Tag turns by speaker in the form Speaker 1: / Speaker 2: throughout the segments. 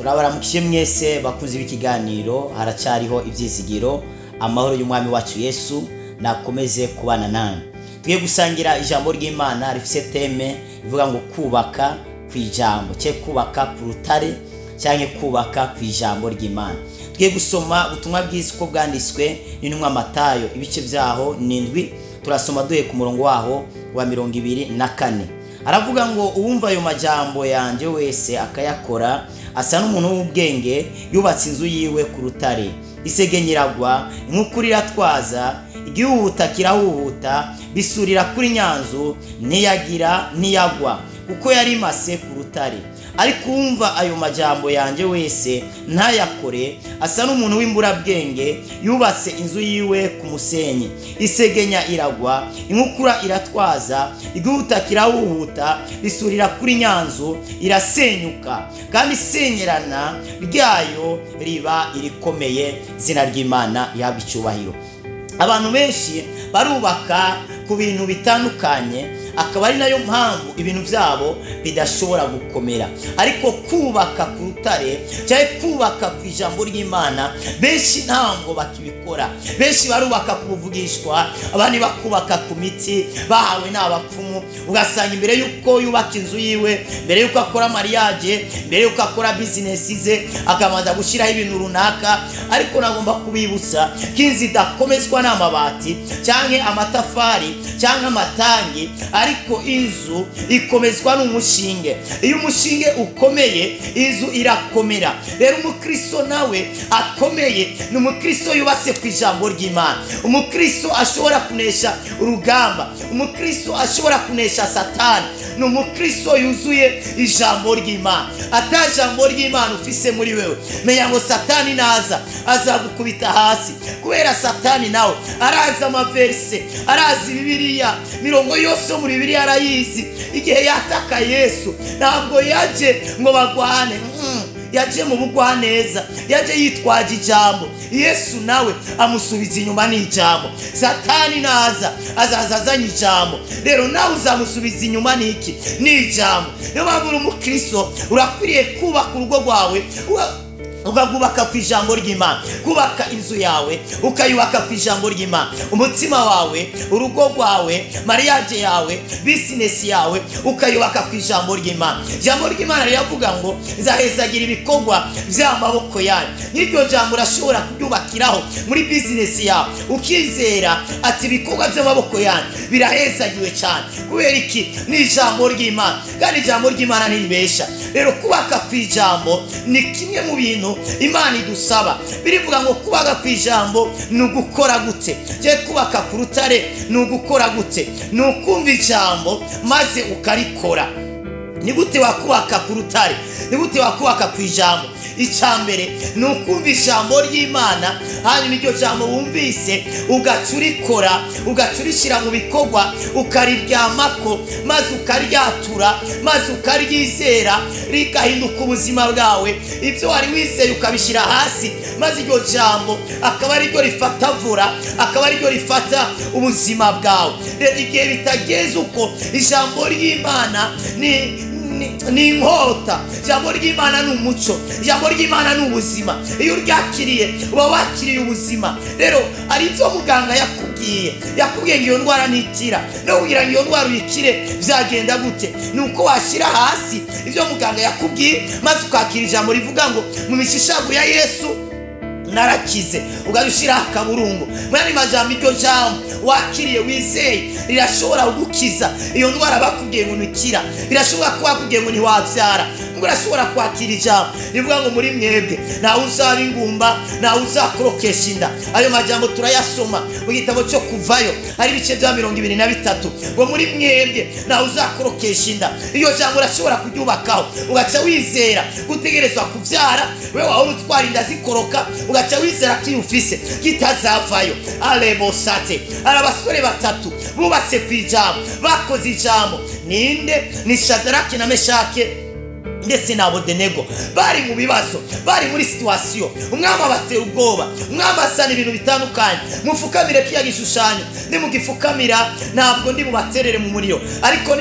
Speaker 1: Turabaramukije mwese bakunzi b'ikiganiro Haracyariho Ibyizigiro. Amahoro y'Umwami wacu Yesu nakomeze kubana namwe. Tugiye gusangira ijambo ry'Imana rifise thème ivuga ngo kubaka ku ijambo, cye kubaka ku rutare cyangwa kubaka ku ijambo ry'Imana. Tugiye gusoma ubutumwa bwiza uko bwanditswe n'intumwa Matayo, ibice byaho ni 7. Turasoma duhe ku murongo waho wa 24. Aravuga ngo: "Uwumva ayo majambo yanjye wese akayakora asa n'umuntu w'ubwenge yubatse inzu yiwe ku rutare. Isegenya iragwa, inkukura iratwaza, igihuhuta kirahuhuta, bisurira kuri nyanzu, ntiyagira ntiyagwa, kuko yari imase ku rutare. Ariko uwumva ayo majambo yanjye wese ntayakore asa n'umuntu w'imburabwenge yubatse inzu yiwe ku musenyi. Isegenya iragwa, inkukura iratwaza, igihuta kirahuhuta, bisurira kuri nyanzu, irasenyuka, kandi isenyerana ryayo riba irikomeye." Izina ry'Imana rihabwa icyubahiro. Abantu benshi barubaka ku bintu bitandukanye, akaba ari nayo mpamvu ibintu byabo bidashobora gukomera. Ariko kubaka ku rutare cyangwa kubaka ku ijambo ry'Imana, benshi ntabwo bakibikora. Benshi barubaka ku buvugishwa, abandi bakubaka ku miti bahawe n'abapfumu. Ugasanga imbere y'uko yubaka inzu yiwe, mbere y'uko akora mariage, mbere y'uko akora bizinesi ze, akabanza gushyiraho ibintu runaka. Ariko nagomba kubibutsa ko inzu idakomezwa n'amabati cyangwa amatafari cyangwa amatangi, ariko inzu ikomezwa n'umushinge. Iyo umushinge ukomeye, inzu irakomera. Rero umukristo nawe akomeye ni umukristo yubatse ku ijambo ry'Imana, umukristo ashobora kunesha urugamba, umukristo ashobora kunesha Satani ni umukristo yuzuye ijambo ry'Imana. Ata jambo ry'Imana ufise muri wewe, menya ngo Satani naza azagukubita hasi, kubera Satani nawe arazi amaverse, arazi Bibiliya, mirongo yose yo muri Bibiliya arayizi. Igihe yataka Yesu, ntabwo yaje ngo bagwane, yaje mu bugwaneza, yaje yitwaje ijambo. Yesu nawe amusubiza inyuma n'ijambo. Satani naza azaza azanye ijambo, rero nawe uzamusubiza inyuma n'iki? N'ijambo. Niyo mpamvu uri umukristo urakwiriye kubaka urugo rwawe ukagubaka ku ijambo ry'Imana, kubaka inzu yawe ukayubaka ku ijambo ry'Imana, umutima wawe, urugo rwawe, mariage yawe, bizinesi yawe ukayubaka ku ijambo ry'Imana. Ijambo ry'Imana riravuga ngo: "Nzahezagira ibikorwa by'amaboko yanyu." N'iryo jambo urashobora kuryubakiraho muri bizinesi yawe, ukizera ati: "Ibikorwa by'amaboko yanyu birahezagiwe cyane." Kubera iki? Ni ijambo ry'Imana, kandi ijambo ry'Imana ntiribesha. Rero kubaka ku ijambo ni kimwe mu bintu Imana idusaba. Birivuga ngo kubaka ku ijambo ni ugukora gute? Je kubaka ku rutare ni ugukora gute? Ni ukumva ijambo maze ukarikora. Ni gute wakubaka ku rutare? Ni gute wakubaka ku ijambo? Icya mbere ni ukumva ijambo ry'Imana, hanyuma iryo jambo wumvise ugaca urikora, ugaca urishyira mu bikorwa, ukariryamako maze ukaryatura, maze ukaryizera, rigahinduka ubuzima bwawe. Ibyo wari wizeye ukabishyira hasi, maze iryo jambo akaba ariryo rifata vura, akaba ariryo rifata ubuzima bwawe. Rero igihe bitageze uko, ijambo ry'Imana ni inkota, ijambo ry'Imana ni umuco, ijambo ry'Imana ni ubuzima. Iyo uryakiriye uba wakiriye ubuzima. Rero hari ibyo muganga yakubwiye, yakubwiye ngo iyo ndwara ntikira. No kugira ngo iyo ndwara uyikire byagenda gute? Ni uko washyira hasi ibyo muganga yakubwiye, maze ukakira ijambo rivuga ngo: "Mu mishishago ya Yesu narakize," ugahita ushyiraho akaburungu. Muri andi majambo, iryo jambo wakiriye, wizeye, rirashobora kugukiza iyo ndwara bakubwiye ngo ntikira. Birashobora kuba bakubwiye ngo ntiwabyara, ngo urashobora kwakira ijambo rivuga ngo: "Muri mwebwe ntawe uzaba ingumba, ntawe uzakorokesha inda." Ayo majambo turayasoma mu gitabo cyo Kuvayo, hari ibice bya 23, ngo: "Muri mwebwe ntawe uzakorokesha inda." Iyo jambo urashobora kuryubakaho, ugaca wizera gutegerezwa kubyara. We wahora utwara inda zikoroka, ugaca wizera ko iyo ufise kitazavayo. Arebosate, hari abasore batatu bubatse ku ijambo, bakoze ijambo. Ninde? Ni Shadaraki na Meshake. Ndetse na Abedenego bari mu bibazo, bari muri situation. Umwami abatera ubwoba, umwami asana ibintu bitandukanye: "Mufukamire kiya gishushanyo, nimugifukamira ntabwo ndi bubaterere mu muriro, ariko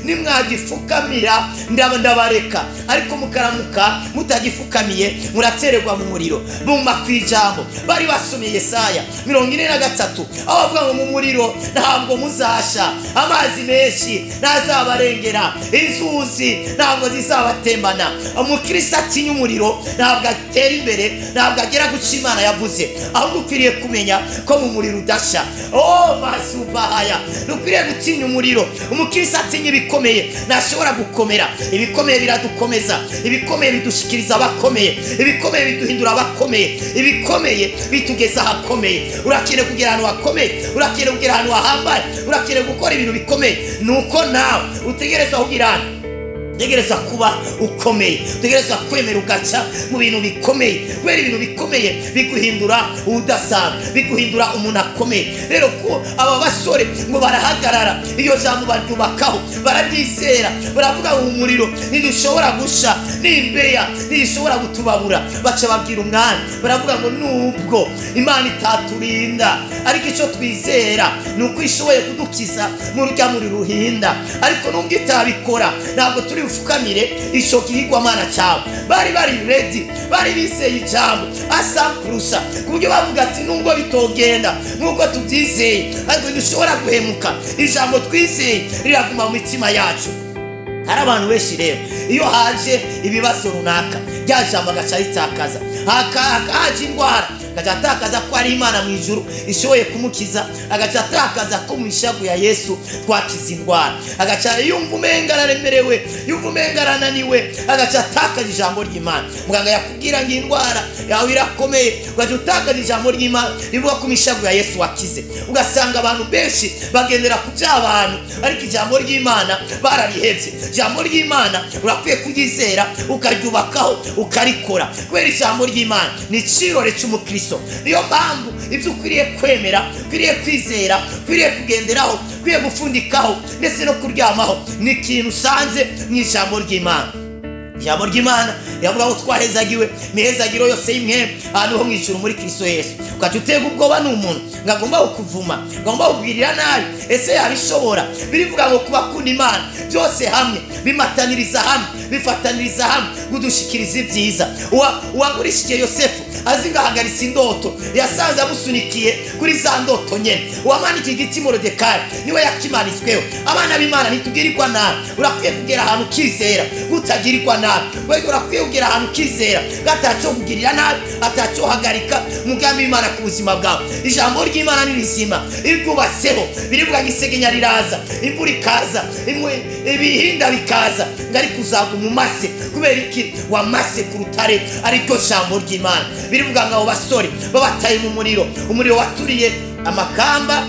Speaker 1: nimwagifukamira ndabareka, ariko mukaramuka mutagifukamiye muratererwa mu muriro." Bumva ku ijambo bari basomye, Yesaya 43, aho bavuga ngo mu muriro ntabwo muzasha, amazi menshi ntazabarengera, inzuzi ntabwo zizabatembana. Umukristo atinya umuriro ntabwo atera imbere, ntabwo agera guca Imana yavuze. Ahubwo ukwiriye kumenya ko mu muriro udasha. Oh, masubahaya, ntukwiriye gutinya umuriro. Umukristo atinya ibikomeye ntashobora gukomera. Ibikomeye biradukomeza, ibikomeye bidushikiriza abakomeye, ibikomeye biduhindura abakomeye, ibikomeye bitugeza ahakomeye. Urakeneye kugera ahantu hakomeye, urakeneye kugera ahantu hahambaye, urakeneye gukora ibintu bikomeye. Nuko nawe utegereza kugira ahantu utegereza kuba ukomeye, utegereza kwemera ugaca mu bintu bikomeye, kubera ibintu bikomeye biguhindura udasanzwe, biguhindura umuntu akomeye. Rero ko aba basore ngo barahagarara, iyo jambo baryubakaho, bararyizera, baravuga ngo umuriro ntidushobora gusha, n'imbeya ntishobora gutubabura. Baca babwira umwami, baravuga ngo nubwo Imana itaturinda, ariko icyo twizera ni uko ishoboye kudukiza mu rujya muri ruhinda, ariko nubwo itabikora ntabwo turi bufukamire icyo gihigwamana cyawe. Bari ready, bari bizeye ijambo asampurusa, ku buryo bavuga ati nubwo bitogenda nk'uko tubyizeye, ariko ntidushobora guhemuka, ijambo twizeye riraguma mu mitima yacu. Hari abantu benshi rero, iyo haje ibibazo runaka, rya jambo agaca ritakaza. Haje indwara, agaca atakaza ko ari Imana mu ijuru ishoboye kumukiza, agaca atakaza ko mu ishagu ya Yesu twakiza indwara, agaca yumva umenga araremerewe, yumva umenga arananiwe, agaca atakaza ijambo ry'Imana. Muganga yakubwira ngo indwara yawe irakomeye, ugaca utakaza ijambo ry'Imana rivuga ko mu ishagu ya Yesu wakize. Ugasanga abantu benshi bagendera ku by'abantu, ariko ijambo ry'Imana bararihebye. Ijambo ry'Imana urakwiye kuryizera, ukaryubakaho, ukarikora, kubera ijambo ry'Imana ni icirore cy'umukristo. Niyo mpamvu ibyo ukwiriye kwemera, ukwiriye kwizera, ukwiriye kugenderaho, ukwiriye gupfundikaho ndetse no kuryamaho ni ikintu usanze mu ijambo ry'Imana. Ijambo ry'Imana riravuga ngo twahezagiwe imihezagiro yose y'imwe ahantu ho mu ijuru muri Kristo Yesu. Ugaca utega ubwoba n'umuntu ngo agomba kukuvuma, ngo agomba kukugirira nabi. Ese yabishobora? Birivuga ngo kubakunda Imana byose hamwe bimataniriza hamwe, bifataniriza hamwe kudushikiriza ibyiza. Uwagurishiye Yosefu azi ngo ahagaritse indoto, yasanze amusunikiye kuri za ndoto nyene. Uwamanikiye igiti Morodekayi niwe yakimanitsweho. Abana b'Imana, ntitugirirwa nabi. Urakwiye kugera ahantu ukizera utagirirwa nabi. Wewe urakwiye kugera ahantu ukizera ko ataco kugirira nabi, ataco hagarika umugambi w'Imana ku buzima bwawe. Ijambo ry'Imana ni rizima iyo ryubatseho. Birivuga ngo isegenya riraza, imvura ikaza, ibihinda bikaza, ngo ariko uzaguma umase. Kubera iki? Wamase ku rutare, ariryo jambo ry'Imana. Birivuga ngo abo basore babataye mu muriro, umuriro waturiye amakamba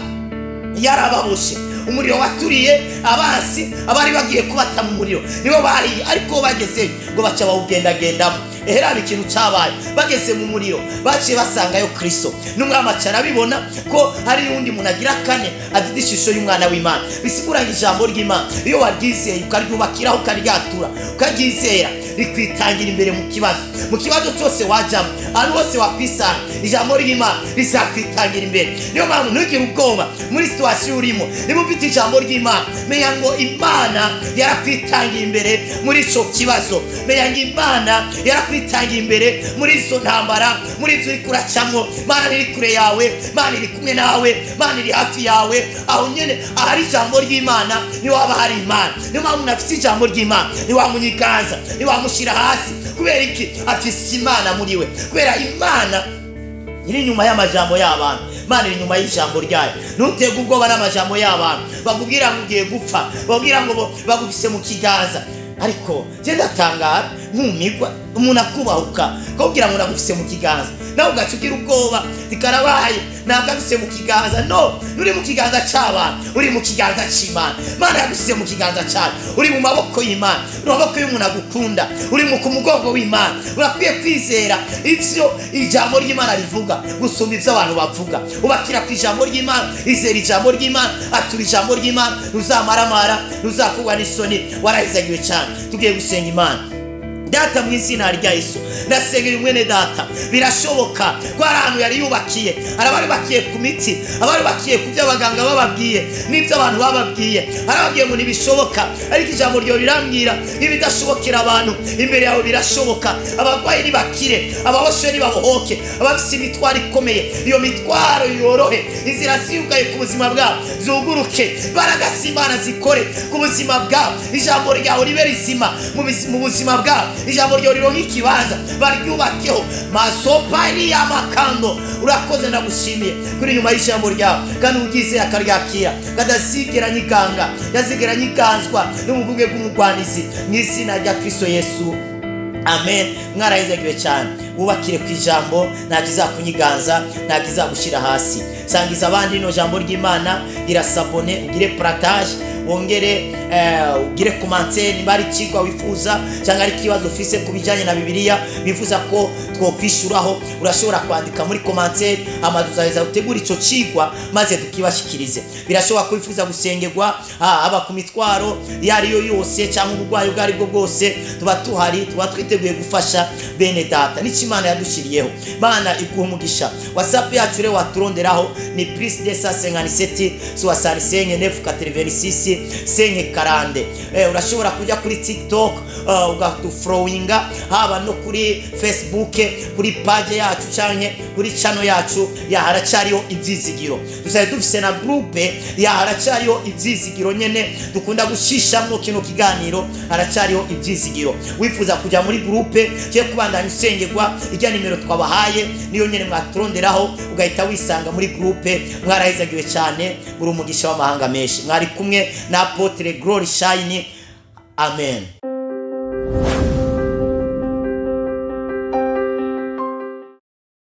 Speaker 1: yarababoshe, umuriro waturiye abasi abari bagiye kubata mu muriro nibo bahiye, ariko bagezeyo ngo baca bawugendagendamo. Eheraba ikintu cyabaye: bageze mu muriro baciye basangayo Kristo, n'umwami aca arabibona ko hari undi muntu agira kane afite ishusho y'umwana w'Imana. Bisigura ngo ijambo ry'Imana iyo waryizeye, ukaryubakiraho, ukaryatura, ukaryizera, rikwitangira imbere mu kibazo, mu kibazo cyose wajyamo, ahantu hose wakwisanga, ijambo ry'Imana rizakwitangira imbere. Niyo mpamvu ntugire ubwoba muri situation urimo. Niba ufite ijambo ry'Imana, menya ngo Imana yarakwitangiye imbere muri icyo kibazo, menya ngo Imana yarakwitangiye imbere muri izo ntambara, muri ibyo uri kuracamo. Imana iri kure yawe? Imana iri kumwe nawe, Imana iri hafi yawe. Aho nyine ahari ijambo ry'Imana niho haba hari Imana. Niyo mpamvu umuntu afite ijambo ry'Imana ntiwamunyiganza, ntiwamushyira hasi. Kubera iki? Afise Imana muri we, kubera Imana iri inyuma y'amajambo y'abantu, Imana iri inyuma y'ijambo ryayo. Ntutege ubwoba n'amajambo y'abantu bakubwira ngo ugiye gupfa, bakubwira ngo bagufise mu kiganza. Ariko njye ndatangara nkumigwa, umuntu akubahuka akakubwira ngo nagufise mu kiganza, nawe ugaca ugira ubwoba, zikarabaye ntabwo agufise mu kiganza. No uri mu kiganza cy'abantu, uri mu kiganza cy'Imana. Imana yagusize mu kiganza cyayo, uri mu maboko y'Imana, uri mu maboko y'umuntu agukunda, uri mu ku mugongo w'Imana. Urakwiye kwizera ivyo ijambo ry'Imana rivuga gusumba ivyo abantu bavuga. Ubakira ku ijambo ry'Imana, izera ijambo ry'Imana, atura ijambo ry'Imana, ntuzamaramara, ntuzakugwa n'isoni. Warahezagiwe cyane. Tugiye gusenga Imana. Data, mu izina rya Yesu, ndasengera mwene data. Birashoboka ko hari ahantu yari yubakiye, hari abarubakiye ku miti, abarubakiye ku byo abaganga bababwiye n'ibyo abantu bababwiye, hari ababwiye ngo ntibishoboka, ariko ijambo ryawe rirambwira ibidashobokera abantu imbere yawe birashoboka. Abarwayi nibakire, ababoshwe nibabohoke, abafise imitwaro ikomeye iyo mitwaro yorohe, inzira ziyugaye ku buzima bwabo zuguruke, imbaraga z'Imana zikore ku buzima bwabo, ijambo ryawe ribe rizima mu buzima bwabo, ijambo ryawe rironke ikibanza baryubakeho masopari y'amakando. Urakoze, ndagushimiye kuri nyuma y'ijambo ryawe, kandi uryizeye akaryakira kadazigera nyiganga yazigera nyiganzwa n'ubuguge bw'umugwanizi, mu izina rya Kristo Yesu, amen. Mwarahezagiwe cyane. Wubakire ku ijambo, ntabwo izakunyiganza, ntabwo izagushyira hasi. Sangiza abandi rino jambo ry'Imana, gira s'abonner, ugire partage, wongere ugire commentaire niba ari ikigwa wifuza cyangwa ari ikibazo ufise ku bijyanye na Bibiliya wifuza ko twokwishuraho. Urashobora kwandika muri commentaire, hama tuzaheza gutegura icyo cigwa maze tukibashikirize. Birashoboka ko wifuza gusengerwa, haba ku mitwaro iyo ari yo yose cyangwa uburwayi ubwo ari bwo bwose. Tuba tuhari, tuba twiteguye gufasha bene data n'icyo Imana yadushyiriyeho. Imana iguha umugisha. WhatsApp yacu rero waturonderaho ni +257 65 986 540. Urashobora kujya kuri TikTok, ugadufollowinga, haba no kuri Facebook, kuri page yacu canke kuri channel yacu ya Haracyariho Ibyizigiro. Dusaye dufise na groupe ya Haracyariho Ibyizigiro nyene dukunda gushishamwo kino kiganiro Haracyariho Ibyizigiro. Wifuza kujya muri groupe cyo kubandanya usengerwa, ijya nimero twabahaye niyo nyene mwaturonderaho, ugahita wisanga muri groupe. Mwarahezagiwe cyane, muri umugisha w'amahanga menshi. Mwari kumwe na Apotre Glory Shine. Amen.